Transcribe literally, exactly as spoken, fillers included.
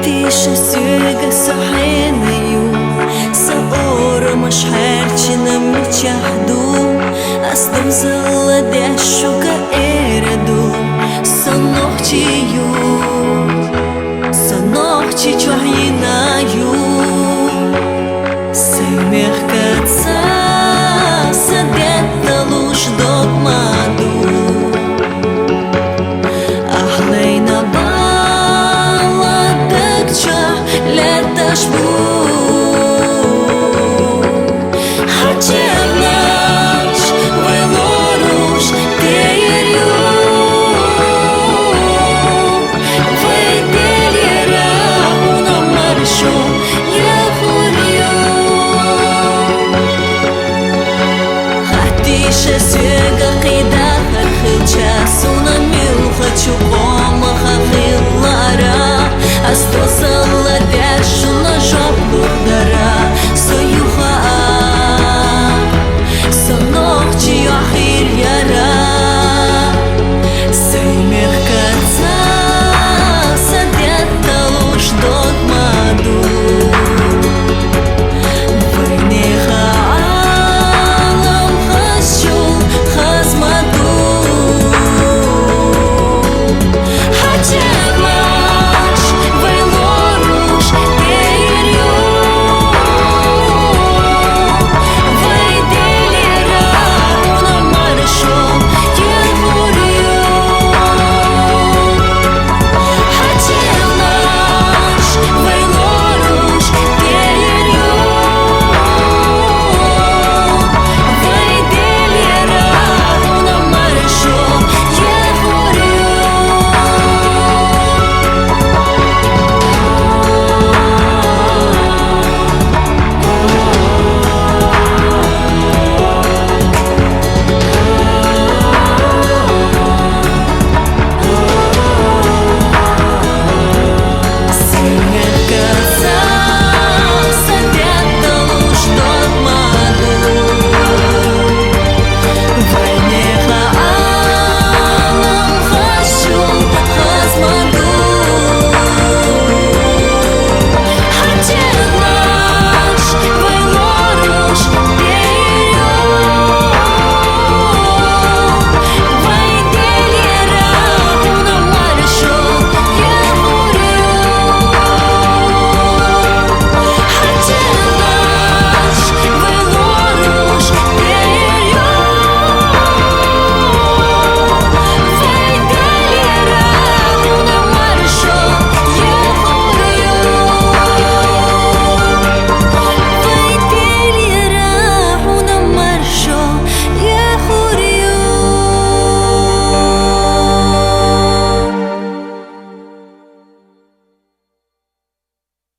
Тийшас соьга со хьенан ю, сан орамаш хьаьрчина мичахь ду? Ас дозалла деш шуга эр ду, со нохчи ю, со Нохчийчохь йина ю. Сайн мехкаца сан детталуш дог ма ду. Ахьлайна бала даг чохь лаьтташ бу.